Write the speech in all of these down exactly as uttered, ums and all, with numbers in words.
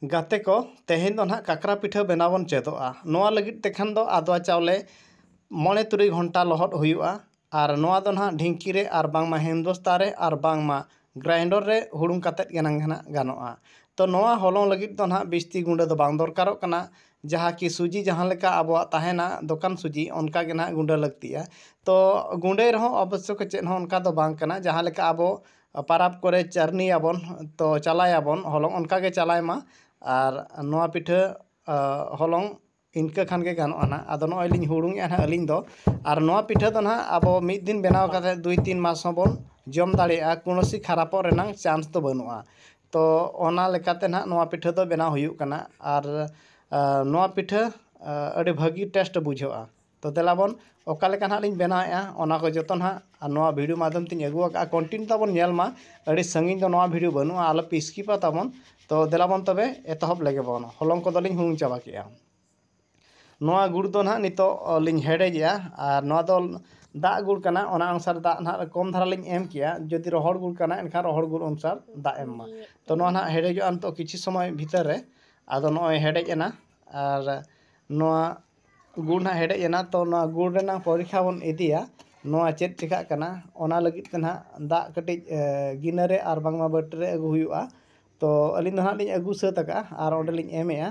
ᱜᱟᱛᱮ ᱠᱚ, ᱛᱮᱦᱮᱧ ᱫᱚ ᱱᱟᱦᱟᱜ ᱠᱟᱠᱨᱟ ᱯᱤᱴᱷᱟᱹ ᱵᱮᱱᱟᱣ ᱵᱚᱱ ᱪᱮᱫᱚᱜᱼᱟ᱾ ᱱᱚᱣᱟ ᱞᱟᱹᱜᱤᱫ ᱛᱮᱠᱷᱟᱱ ᱫᱚ ᱟᱫᱽᱣᱟ ᱪᱟᱣᱞᱮ ᱢᱚᱬᱮ ᱛᱩᱨᱩᱭ ᱜᱷᱚᱱᱴᱟ ᱞᱚᱦᱚᱫ ᱦᱩᱭᱩᱜᱼᱟ᱾ ᱟᱨ ᱱᱚᱣᱟ ᱫᱚ ᱱᱟᱦᱟᱜ ᱰᱷᱤᱝᱠᱤ ᱨᱮ ᱟᱨ ᱵᱟᱝᱢᱟ ᱦᱮᱢᱫᱚᱥᱛᱟ ᱨᱮ ᱟᱨ ᱵᱟᱝᱢᱟ ᱜᱨᱟᱭᱤᱱᱰᱚᱨ ᱨᱮ ᱦᱩᱲᱩᱝ ᱠᱟᱛᱮᱫ ᱜᱮ ᱱᱟᱦᱟᱜ ᱜᱟᱱᱚᱜᱼᱟ᱾ ᱛᱚ ᱱᱚᱣᱟ ᱦᱚᱞᱚᱝ ᱞᱟᱹᱜᱤᱫ ᱫᱚ ᱱᱟᱦᱟᱜ ᱵᱤᱥᱛᱤ ᱜᱩᱸᱰᱟᱹ ᱫᱚ ᱵᱟᱝ ᱫᱚᱨᱠᱟᱨᱚᱜ ᱠᱟᱱᱟ᱾ ᱡᱟᱦᱟᱸ ᱠᱤ ᱥᱩᱡᱤ ᱡᱟᱦᱟᱸ ᱞᱮᱠᱟ ᱟᱵᱚᱣᱟᱜ ᱛᱟᱦᱮᱱᱟ ᱫᱚᱠᱟᱱ ᱥᱩᱡᱤ, ᱚᱱᱠᱟ ᱜᱮ ᱱᱟᱦᱟᱜ ᱜᱩᱸᱰᱟᱹ ᱞᱟᱹᱠᱛᱤᱜᱼᱟ᱾ ᱛᱚ ᱜᱩᱸᱰᱟᱹᱭ ᱨᱮᱦᱚᱸ ᱟᱵᱚᱥᱥᱚᱠ ᱪᱮᱫ ᱦᱚᱸ ᱚᱱᱠᱟ ᱫᱚ ᱵᱟᱝ ᱠᱟᱱᱟ᱾ ᱡᱟᱦᱟᱸ ᱞᱮᱠᱟ ᱟᱵᱚ ᱯᱟᱨᱟᱵᱽ ᱠᱚᱨᱮ ᱪᱟᱹᱨᱱᱤᱭᱟᱵᱚᱱ, ᱛᱚ ᱪᱟᱞᱟᱭᱟᱵᱚᱱ, ᱦᱚᱞᱚᱝ ᱚᱱᱠᱟ ᱜᱮ ᱪᱟᱞᱟᱭ ᱢᱟ᱾ ᱟᱨ ᱱᱚᱣᱟ ᱯᱤᱴᱷᱟᱹ, ᱟ, ᱦᱚᱞᱚᱝ ᱤᱱᱠᱟᱹ ᱠᱷᱟᱱ ᱜᱮ ᱜᱟᱱᱚᱜᱼᱟ ᱱᱟᱦᱟᱜ᱾ ᱟᱫᱚ ᱱᱚᱜᱼᱚᱭ ᱞᱤᱧ ᱦᱩᱲᱩᱝᱮᱜᱼᱟ ᱱᱟᱦᱟᱜ ᱟᱹᱞᱤᱧ ᱫᱚ᱾ ᱟᱨ ᱱᱚᱣᱟ ᱯᱤᱴᱷᱟᱹ ᱫᱚ ᱱᱟᱦᱟᱜ ᱟᱵᱚ ᱢᱤᱫ ᱫᱤᱱ ᱵᱮᱱᱟᱣ ᱠᱟᱛᱮ ᱫᱩᱭ ᱛᱤᱱ ᱢᱟᱥ ᱦᱚᱸᱵᱚᱱ ᱡᱚᱢ ᱫᱟᱲᱮᱭᱟᱜᱼᱟ, ᱠᱳᱱᱳᱥᱤ ᱠᱷᱟᱨᱟᱯᱚᱜ ᱨᱮᱱᱟᱜ ᱪᱟᱱᱥ ᱫᱚ ᱵᱟᱹᱱᱩᱜᱼᱟ᱾ ᱛᱚ ᱚᱱᱟ ᱞᱮᱠᱟᱛᱮ ᱱᱟᱦᱟᱜ ᱱᱚᱣᱟ ᱯᱤᱴᱷᱟᱹ ᱫᱚ ᱵᱮᱱᱟᱣ ᱦᱩᱭᱩᱜ ᱠᱟᱱᱟ᱾ ᱟᱨ, ᱟ, ᱱᱚᱣᱟ ᱯᱤᱴᱷᱟᱹ, ᱟ, ᱟᱹᱰᱤ ᱵᱷᱟᱹᱜᱤ ᱴᱮᱥᱴ ᱵᱩᱡᱷᱟᱹᱜᱼᱟ᱾ ᱛᱚ ᱫᱮᱞᱟ ᱵᱚᱱ ᱚᱠᱟ ᱞᱮᱠᱟ ᱱᱟᱦᱟᱜ ᱞᱤᱧ ᱵᱮᱱᱟᱣᱮᱫᱼᱟ, ᱚᱱᱟ ᱠᱚ ᱡᱚᱛᱚ ᱱᱟᱦᱟᱜ ᱱᱚᱣᱟ ᱵᱷᱤᱰᱤᱭᱳ ᱢᱟᱫᱽᱫᱷᱚᱢ ᱛᱤᱧ ᱟᱹᱜᱩ ᱟᱠᱟᱫᱼᱟ᱾ ᱠᱚᱱᱴᱤᱱᱤᱭᱩ ᱛᱟᱵᱚᱱ ᱧᱮᱞ ᱢᱟ, ᱟᱹᱰᱤ ᱥᱟᱺᱜᱤᱧ ᱫᱚ ᱱᱚᱣᱟ ᱵᱷᱤᱰᱤᱭᱳ ᱵᱟᱹᱱᱩᱜᱼᱟ, ᱟᱞᱚ ᱯᱮ ᱥᱠᱤᱯᱟ ᱛᱟᱵᱚᱱ᱾ ᱛᱚ ᱫᱮᱞᱟ ᱵᱚᱱ ᱛᱚᱵᱮ ᱮᱛᱚᱦᱚᱵ ᱞᱮᱜᱮ ᱵᱚᱱ᱾ ᱦᱚᱞᱚᱝ ᱠᱚᱫᱚ ᱞᱤᱧ ᱦᱩᱲᱩᱝ ᱪᱟᱵᱟ ᱠᱮᱜᱼᱟ᱾ ᱱᱚᱣᱟ ᱜᱩᱲ ᱫᱚ ᱱᱟᱦᱟᱜ ᱱᱤᱛᱚᱜ, ᱚ, ᱞᱤᱧ ᱦᱮᱰᱮᱡᱮᱜᱼᱟ᱾ ᱟᱨ ᱱᱚᱣᱟ ᱫᱚ ᱫᱟᱜ ᱜᱩᱲ ᱠᱟᱱᱟ, ᱚᱱᱟ ᱚᱱᱩᱥᱟᱨ ᱫᱟᱜ ᱱᱟᱦᱟᱜ ᱠᱚᱢ ᱫᱷᱟᱨᱟ ᱞᱤᱧ ᱮᱢ ᱠᱮᱜᱼᱟ᱾ ᱡᱩᱫᱤ ᱨᱚᱦᱚᱲ ᱜᱩᱲ ᱠᱟᱱᱟ, ᱮᱱᱠᱷᱟᱱ ᱨᱚᱦᱚᱲ ᱜᱩᱲ ᱚᱱᱩᱥᱟᱨ ᱫᱟᱜ ᱮᱢ ᱢᱟ᱾ ᱛᱚ ᱱᱚᱣᱟ ᱱᱟᱦᱟᱜ ᱦᱮᱰᱮᱡᱚᱜᱼᱟ ᱱᱤᱛᱚᱜ ᱠᱤᱪᱷᱩ ᱥᱚᱢᱚᱭ ᱵᱷᱤᱛᱟᱹᱨ ᱨᱮ᱾ ᱟᱫᱚ ᱱᱚᱜᱼᱚᱭ ᱦᱮᱰᱮᱡ ᱮᱱᱟ᱾ ᱟᱨ ᱱᱚᱣᱟ ᱜᱩᱲ ᱱᱟᱦᱟᱜ ᱦᱮᱰᱮᱡ ᱮᱱᱟ, ᱛᱚ ᱱᱚᱣᱟ ᱜᱩᱲ ᱨᱮᱱᱟᱜ ᱯᱚᱨᱤᱠᱠᱷᱟ ᱵᱚᱱ ᱤᱫᱤᱭᱟ, ᱱᱚᱣᱟ ᱪᱮᱫ ᱪᱮᱠᱟᱜ ᱠᱟᱱᱟ᱾ ᱚᱱᱟ ᱞᱟᱹᱜᱤᱫ ᱛᱮ ᱱᱟᱦᱟᱜ ᱫᱟᱜ ᱠᱟᱹᱴᱤᱡ, ᱮ, ᱜᱤᱱᱟᱹ ᱨᱮ ᱟᱨ ᱵᱟᱝᱢᱟ ᱵᱟᱹᱴᱤ ᱨᱮ ᱟᱹᱜᱩ ᱦᱩᱭᱩᱜᱼᱟ᱾ ᱛᱚ ᱟᱹᱞᱤᱧ ᱫᱚ ᱱᱟᱦᱟᱜ ᱞᱤᱧ ᱟᱹᱜᱩ ᱥᱟᱹᱛ ᱟᱠᱟᱫᱼᱟ ᱟᱨ ᱚᱸᱰᱮ ᱞᱤᱧ ᱮᱢᱮᱜᱼᱟ᱾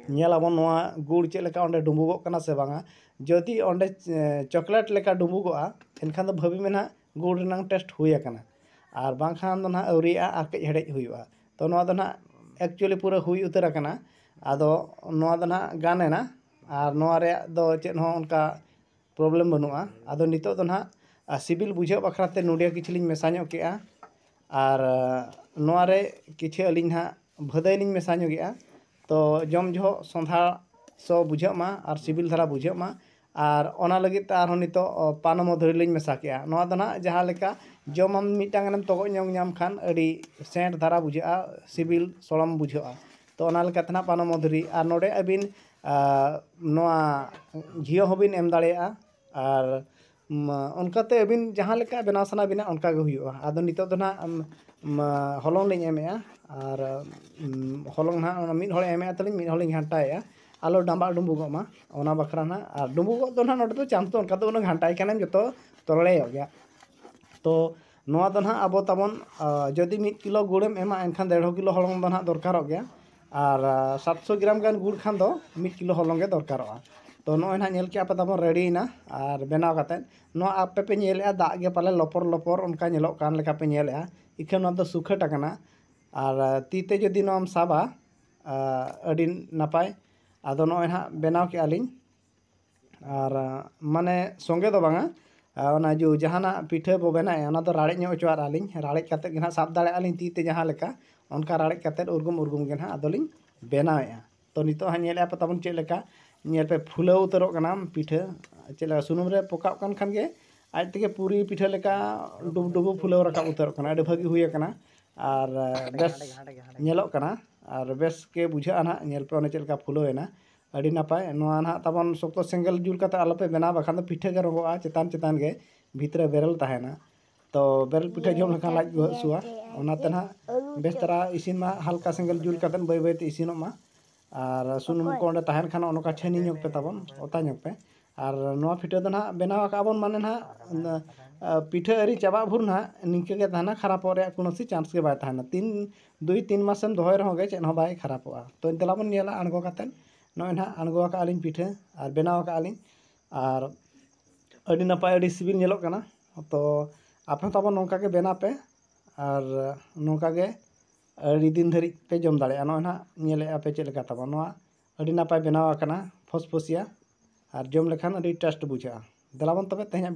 ᱧᱮᱞ ᱟᱵᱚᱱ ᱱᱚᱣᱟ ᱜᱩᱲ ᱪᱮᱫ ᱞᱮᱠᱟ ᱚᱸᱰᱮ ᱰᱩᱸᱵᱩᱜᱚᱜ ᱠᱟᱱᱟ ᱥᱮ ᱵᱟᱝᱟ᱾ ᱡᱩᱫᱤ ᱚᱸᱰᱮ, ᱮ, ᱪᱚᱠᱞᱮᱴ ᱞᱮᱠᱟ ᱰᱩᱸᱵᱩᱜᱚᱜᱼᱟ, ᱮᱱᱠᱷᱟᱱ ᱫᱚ ᱵᱷᱟᱹᱵᱤ ᱢᱮ ᱱᱟᱦᱟᱜ ᱜᱩᱲ ᱨᱮᱱᱟᱜ ᱴᱮᱥᱴ ᱦᱩᱭ ᱟᱠᱟᱱᱟ᱾ ᱟᱨ ᱵᱟᱝᱠᱷᱟᱱ ᱫᱚ ᱱᱟᱦᱟᱜ ᱟᱹᱣᱨᱤᱭᱟᱜᱼᱟ, ᱟᱨ ᱠᱟᱹᱡ ᱦᱮᱰᱮᱡ ᱦᱩᱭᱩᱜᱼᱟ᱾ ᱛᱚ ᱱᱚᱣᱟ ᱫᱚ ᱱᱟᱦᱟᱜ ᱮᱠᱪᱩᱭᱮᱞᱤ ᱯᱩᱨᱟᱹ ᱦᱩᱭ ᱩᱛᱟᱹᱨ ᱟᱠᱟᱱᱟ᱾ ᱟᱫᱚ ᱱᱚᱣᱟ ᱫᱚ ᱱᱟᱦᱟᱜ ᱜᱟᱱ ᱮᱱᱟ᱾ ᱟᱨ ᱱᱚᱣᱟ ᱨᱮᱭᱟᱜ ᱫᱚ ᱪᱮᱫ ᱦᱚᱸ ᱚᱱᱠᱟ ᱯᱨᱚᱵᱞᱮᱢ ᱵᱟᱹᱱᱩᱜᱼᱟ᱾ ᱟᱫᱚ ᱱᱤᱛᱚᱜ ᱫᱚ ᱱᱟᱦᱟᱜ, ᱟ, ᱥᱤᱵᱤᱞ ᱵᱩᱡᱷᱟᱹᱜ ᱵᱟᱠᱷᱨᱟ ᱛᱮ ᱱᱚᱰᱮ ᱠᱤᱪᱷᱩ ᱞᱤᱧ ᱢᱮᱥᱟ ᱧᱚᱜ ᱠᱮᱜᱼᱟ᱾ ᱟᱨ, ᱟ, ᱱᱚᱣᱟ ᱨᱮ ᱠᱤᱪᱷᱩ ᱟᱹᱞᱤᱧ ᱱᱟᱦᱟᱜ ᱵᱷᱟᱹᱫᱟᱹᱭ ᱞᱤᱧ ᱢᱮᱥᱟ ᱧᱚᱜᱮᱜᱼᱟ᱾ ᱛᱚ ᱡᱚᱢ ᱡᱚᱦᱚᱜ ᱥᱚᱸᱫᱷᱟᱲ ᱥᱚ ᱵᱩᱡᱷᱟᱹᱜ ᱢᱟ ᱟᱨ ᱥᱤᱵᱤᱞ ᱫᱷᱟᱨᱟ ᱵᱩᱡᱷᱟᱹᱜ ᱢᱟ᱾ ᱟᱨ ᱚᱱᱟ ᱞᱟᱹᱜᱤᱫ ᱛᱮ ᱟᱨᱦᱚᱸ ᱱᱤᱛᱚᱜ, ᱚ, ᱯᱟᱱᱚ ᱢᱚᱫᱷᱩᱨᱤ ᱞᱤᱧ ᱢᱮᱥᱟ ᱠᱮᱜᱼᱟ᱾ ᱱᱚᱣᱟ ᱫᱚ ᱱᱟᱦᱟᱜ ᱡᱟᱦᱟᱸ ᱞᱮᱠᱟ ᱡᱚᱢᱟᱢ ᱢᱤᱫᱴᱟᱝ ᱜᱟᱱᱮᱢ ᱛᱚᱜᱚᱡ ᱧᱚᱜ ᱧᱟᱢ ᱠᱷᱟᱱ ᱟᱹᱰᱤ ᱥᱮᱱᱴ ᱫᱷᱟᱨᱟ ᱵᱩᱡᱷᱟᱹᱜᱼᱟ, ᱥᱤᱵᱤᱞ ᱥᱚᱲᱚᱢ ᱵᱩᱡᱷᱟᱹᱜᱼᱟ᱾ ᱛᱚ ᱚᱱᱟ ᱞᱮᱠᱟᱛᱮ ᱱᱟᱦᱟᱜ ᱯᱟᱱᱚ ᱢᱚᱫᱷᱩᱨᱤ᱾ ᱟᱨ ᱱᱚᱰᱮ ᱟᱹᱵᱤᱱ, ᱟ, ᱱᱚᱣᱟ ᱜᱷᱤᱭᱟᱹ ᱦᱚᱸᱵᱤᱱ ᱮᱢ ᱫᱟᱲᱮᱭᱟᱜᱼᱟ᱾ ᱟᱨ, ᱢᱟ, ᱚᱱᱠᱟᱛᱮ ᱟᱹᱵᱤᱱ ᱡᱟᱦᱟᱸ ᱞᱮᱠᱟ ᱵᱮᱱᱟᱣ ᱥᱟᱱᱟ ᱵᱤᱱᱟ ᱚᱱᱠᱟ ᱜᱮ ᱦᱩᱭᱩᱜᱼᱟ᱾ ᱟᱫᱚ ᱱᱤᱛᱚᱜ ᱫᱚ ᱱᱟᱦᱟᱜ, ᱟᱢ, ᱢᱟ, ᱦᱚᱞᱚᱝ ᱞᱤᱧ ᱮᱢᱮᱜᱼᱟ᱾ ᱟᱨ ᱩᱢ, ᱦᱚᱞᱚᱝ ᱱᱟᱦᱟᱜ ᱚᱱᱟ ᱢᱤᱫ ᱦᱚᱲᱮ ᱮᱢᱮᱜᱼᱟ ᱛᱟᱹᱞᱤᱧ, ᱢᱤᱫ ᱦᱚᱲ ᱞᱤᱧ ᱜᱷᱟᱱᱴᱟᱭᱮᱜᱼᱟ᱾ ᱟᱞᱚ ᱰᱟᱢᱵᱟᱜ ᱰᱩᱸᱵᱩᱜᱚᱜ ᱢᱟ, ᱚᱱᱟ ᱵᱟᱠᱷᱨᱟ ᱱᱟᱦᱟᱜ᱾ ᱟᱨ ᱰᱩᱸᱵᱩᱜᱚᱜ ᱫᱚ ᱱᱟᱦᱟᱜ ᱱᱚᱰᱮ ᱫᱚ ᱪᱟᱱᱥ ᱫᱚ ᱚᱱᱠᱟ ᱫᱚ ᱩᱱᱟᱹᱜ ᱜᱷᱟᱱᱴᱟᱭ ᱠᱷᱟᱱᱮᱢ ᱡᱚᱛᱚ ᱛᱚᱨᱲᱮᱭᱚᱜ ᱜᱮᱭᱟ᱾ ᱛᱚ ᱱᱚᱣᱟ ᱫᱚ ᱱᱟᱦᱟᱜ ᱟᱵᱚ ᱛᱟᱵᱚᱱ, ᱟ, ᱡᱩᱫᱤ ᱢᱤᱫ ᱠᱤᱞᱳ ᱜᱩᱲᱮᱢ ᱮᱢᱟ, ᱮᱱᱠᱷᱟᱱ ᱰᱮᱲᱦᱚ ᱠᱤᱞᱳ ᱦᱚᱞᱚᱝ ᱫᱚ ᱱᱟᱦᱟᱜ ᱫᱚᱨᱠᱟᱨᱚᱜ ᱜᱮᱭᱟ᱾ ᱟᱨ ᱟ, ᱥᱟᱛᱥᱚ ᱜᱨᱟᱢ ᱜᱟᱱ ᱜᱩᱲ ᱠᱷᱟᱱ ᱫᱚ ᱢᱤᱫ ᱠᱤᱞᱳ ᱦᱚᱞᱚᱝ ᱜᱮ ᱫᱚᱨᱠᱟᱨᱚᱜᱼᱟ᱾ ᱛᱚ ᱱᱚᱜᱼᱚᱭ ᱱᱟᱦᱟᱜ ᱧᱮᱞ ᱠᱮᱜᱼᱟ ᱯᱮ ᱛᱟᱵᱚᱱ ᱨᱮᱰᱤᱭᱮᱱᱟ᱾ ᱟᱨ ᱵᱮᱱᱟᱣ ᱠᱟᱛᱮᱫ ᱱᱚᱣᱟ ᱟᱯᱮ ᱯᱮ ᱧᱮᱞᱮᱜᱼᱟ, ᱫᱟᱜ ᱜᱮ ᱯᱟᱞᱮ ᱞᱚᱯᱚᱨ ᱞᱚᱯᱚᱨ ᱚᱱᱠᱟ ᱧᱮᱞᱚᱜ ᱠᱟᱱ ᱞᱮᱠᱟ ᱯᱮ ᱧᱮᱞᱮᱜᱼᱟ᱾ ᱤᱠᱷᱟᱹᱱ ᱱᱚᱣᱟ ᱫᱚ ᱥᱩᱠᱷᱟᱹᱴ ᱟᱠᱟᱱᱟ᱾ ᱟᱨ ᱟ, ᱛᱤ ᱛᱮ ᱡᱩᱫᱤ ᱱᱚᱣᱟᱢ ᱥᱟᱵᱟ, ᱟ, ᱟᱹᱰᱤ ᱱᱟᱯᱟᱭ᱾ ᱟᱫᱚ ᱱᱚᱜᱼᱚᱭ ᱱᱟᱦᱟᱜ ᱵᱮᱱᱟᱣ ᱠᱮᱜᱼᱟ ᱞᱤᱧ᱾ ᱟᱨ ᱟ, ᱢᱟᱱᱮ ᱥᱚᱸᱜᱮ ᱫᱚ ᱵᱟᱝᱟ, ᱟ, ᱚᱱᱟ ᱡᱚ ᱡᱟᱦᱟᱱᱟᱜ ᱯᱤᱴᱷᱟᱹ ᱵᱚ ᱵᱮᱱᱟᱣᱮᱜᱼᱟ, ᱚᱱᱟ ᱫᱚ ᱨᱟᱲᱮᱡ ᱧᱚᱜ ᱦᱚᱪᱚᱣᱟᱜᱼᱟ ᱞᱤᱧ᱾ ᱨᱟᱲᱮᱡ ᱠᱟᱛᱮᱫ ᱜᱮ ᱱᱟᱦᱟᱜ ᱥᱟᱵ ᱫᱟᱲᱮᱭᱟᱜᱼᱟ ᱞᱤᱧ ᱛᱤ ᱛᱮ ᱡᱟᱦᱟᱸ ᱞᱮᱠᱟ, ᱚᱱᱠᱟ ᱨᱟᱲᱮᱡ ᱠᱟᱛᱮᱫ ᱩᱨᱜᱩᱢ ᱩᱨᱜᱩᱢ ᱜᱮ ᱱᱟᱦᱟᱜ ᱟᱫᱚᱞᱤᱧ ᱵᱮᱱᱟᱣᱮᱜᱼᱟ᱾ ᱛᱚ ᱱᱤᱛᱚᱜ ᱦᱟᱸᱜ ᱧᱮᱞᱮᱜᱼᱟ ᱯᱮ ᱛᱟᱵᱚᱱ ᱪᱮᱫ ᱞᱮᱠᱟ, ᱧᱮᱞ ᱯᱮ ᱯᱷᱩᱞᱟᱹᱣ ᱩᱛᱟᱹᱨᱚᱜ ᱠᱟᱱᱟ ᱯᱤᱴᱷᱟᱹ᱾ ᱪᱮᱫ ᱞᱮᱠᱟ ᱥᱩᱱᱩᱢ ᱨᱮ ᱯᱚᱠᱟᱣ ᱠᱟᱱ ᱠᱷᱟᱱ ᱜᱮ ᱟᱡ ᱛᱮᱜᱮ ᱯᱩᱨᱤ ᱯᱤᱴᱷᱟᱹ ᱞᱮᱠᱟ ᱰᱩᱵᱩ ᱰᱩᱵᱩ ᱯᱷᱩᱞᱟᱹᱣ ᱨᱟᱠᱟᱵ ᱩᱛᱟᱹᱨᱚᱜ ᱠᱟᱱᱟ᱾ ᱟᱹᱰᱤ ᱵᱷᱟᱹᱜᱤ ᱦᱩᱭ ᱟᱠᱟᱱᱟ᱾ ᱟᱨ ᱟ, ᱵᱮᱥ ᱧᱮᱞᱚᱜ ᱠᱟᱱᱟ᱾ ᱟᱨ ᱵᱮᱥ ᱜᱮ ᱵᱩᱡᱷᱟᱹᱜᱼᱟ ᱱᱟᱦᱟᱜ, ᱧᱮᱞ ᱯᱮ ᱚᱱᱮ ᱪᱮᱫ ᱞᱮᱠᱟ ᱯᱷᱩᱞᱟᱹᱣ ᱮᱱᱟ᱾ ᱟᱹᱰᱤ ᱱᱟᱯᱟᱭ᱾ ᱱᱚᱣᱟ ᱱᱟᱦᱟᱜ ᱛᱟᱵᱚᱱ ᱥᱚᱠᱛᱚ ᱥᱮᱸᱜᱮᱞ ᱡᱩᱞ ᱠᱟᱛᱮ ᱟᱞᱚᱯᱮ ᱵᱮᱱᱟᱣᱟ, ᱵᱟᱠᱷᱟᱱ ᱫᱚ ᱯᱤᱴᱷᱟᱹ ᱜᱮ ᱨᱚᱸᱜᱚᱜᱼᱟ ᱪᱮᱛᱟᱱ ᱪᱮᱛᱟᱱ ᱜᱮ, ᱵᱷᱤᱛᱨᱤ ᱨᱮ ᱵᱮᱨᱮᱞ ᱛᱟᱦᱮᱱᱟ᱾ ᱛᱚ ᱵᱮᱨᱮᱞ ᱯᱤᱴᱷᱟᱹ ᱡᱚᱢ ᱞᱮᱠᱷᱟᱱ ᱞᱟᱡ ᱠᱚ ᱦᱟᱹᱥᱩᱣᱟ᱾ ᱚᱱᱟᱛᱮ ᱱᱟᱦᱟᱜ ᱵᱮᱥ ᱫᱷᱟᱨᱟ ᱤᱥᱤᱱ ᱢᱟ, ᱦᱟᱞᱠᱟ ᱥᱮᱸᱜᱮᱞ ᱡᱩᱞ ᱠᱟᱛᱮ ᱵᱟᱹᱭ ᱵᱟᱹᱭ ᱛᱮ ᱤᱥᱤᱱᱚᱜ ᱢᱟ᱾ ᱟᱨ ᱥᱩᱱᱩᱢ ᱠᱚ ᱚᱸᱰᱮ ᱛᱟᱦᱮᱱ ᱠᱷᱟᱱ ᱚᱱᱠᱟ ᱪᱷᱟᱹᱱᱤ ᱧᱚᱜ ᱯᱮ ᱛᱟᱵᱚᱱ, ᱚᱛᱟ ᱧᱚᱜ ᱯᱮ᱾ ᱟᱨ ᱱᱚᱣᱟ ᱯᱤᱴᱷᱟᱹ ᱫᱚ ᱱᱟᱦᱟᱜ ᱵᱮᱱᱟᱣ ᱟᱠᱟᱫ ᱵᱚᱱ ᱢᱟᱱᱮ ᱱᱟᱦᱟᱜ, ᱟ, ᱯᱤᱴᱷᱟᱹ ᱟᱹᱣᱨᱤ ᱪᱟᱵᱟᱜ ᱵᱷᱳᱨ ᱱᱟᱦᱟᱜ ᱱᱤᱝᱠᱟᱹ ᱜᱮ ᱛᱟᱦᱮᱱᱟ, ᱠᱷᱟᱨᱟᱯᱚᱜ ᱨᱮᱭᱟᱜ ᱠᱳᱱᱳ ᱥᱤ ᱪᱟᱱᱥ ᱜᱮ ᱵᱟᱭ ᱛᱟᱦᱮᱱᱟ᱾ ᱛᱤᱱ, ᱫᱩᱭ ᱛᱤᱱ ᱢᱟᱥᱮᱢ ᱫᱚᱦᱚᱭ ᱨᱮᱦᱚᱸ ᱜᱮ ᱪᱮᱫ ᱦᱚᱸ ᱵᱟᱭ ᱠᱷᱟᱨᱟᱯᱚᱜᱼᱟ᱾ ᱛᱚ ᱫᱮᱞᱟ ᱵᱚᱱ ᱧᱮᱞᱟ ᱟᱬᱜᱚ ᱠᱟᱛᱮᱫ᱾ ᱱᱚᱜᱼᱚᱭ ᱱᱟᱦᱟᱜ ᱟᱬᱜᱚ ᱟᱠᱟᱫ ᱟᱹᱞᱤᱧ ᱯᱤᱴᱷᱟᱹ ᱟᱨ ᱵᱮᱱᱟᱣ ᱟᱠᱟᱫ ᱟᱹᱞᱤᱧ᱾ ᱟᱨ ᱟᱹᱰᱤ ᱱᱟᱯᱟᱭ, ᱟᱹᱰᱤ ᱥᱤᱵᱤᱞ ᱧᱮᱞᱚᱜ ᱠᱟᱱᱟ᱾ ᱛᱚ ᱟᱯᱮ ᱦᱚᱸ ᱛᱟᱵᱚᱱ ᱱᱚᱝᱠᱟ ᱜᱮ ᱵᱮᱱᱟᱣ ᱯᱮ ᱟᱨ ᱱᱚᱝᱠᱟ ᱜᱮ ᱟᱹᱰᱤ ᱫᱤᱱ ᱫᱷᱟᱹᱨᱤᱡ ᱯᱮ ᱡᱚᱢ ᱫᱟᱲᱮᱭᱟᱜᱼᱟ᱾ ᱱᱚᱜᱼᱚᱭ ᱱᱟᱦᱟᱜ ᱧᱮᱞᱮᱫᱼᱟ ᱯᱮ ᱪᱮᱫ ᱞᱮᱠᱟ ᱛᱟᱵᱚᱱ ᱱᱚᱣᱟ ᱟᱹᱰᱤ ᱱᱟᱯᱟᱭ ᱵᱮᱱᱟᱣ ᱟᱠᱟᱱᱟ ᱯᱷᱚᱥᱯᱷᱚᱥᱤᱭᱟ, ᱟᱨ ᱡᱚᱢ ᱞᱮᱠᱷᱟᱱ ᱟᱹᱰᱤ ᱴᱮᱥᱴ ᱵᱩᱡᱷᱟᱹᱜᱼᱟ᱾ ᱫᱮᱞᱟ ᱵᱚᱱ ᱛᱚᱵᱮ ᱛᱮᱦᱮᱧᱟᱜ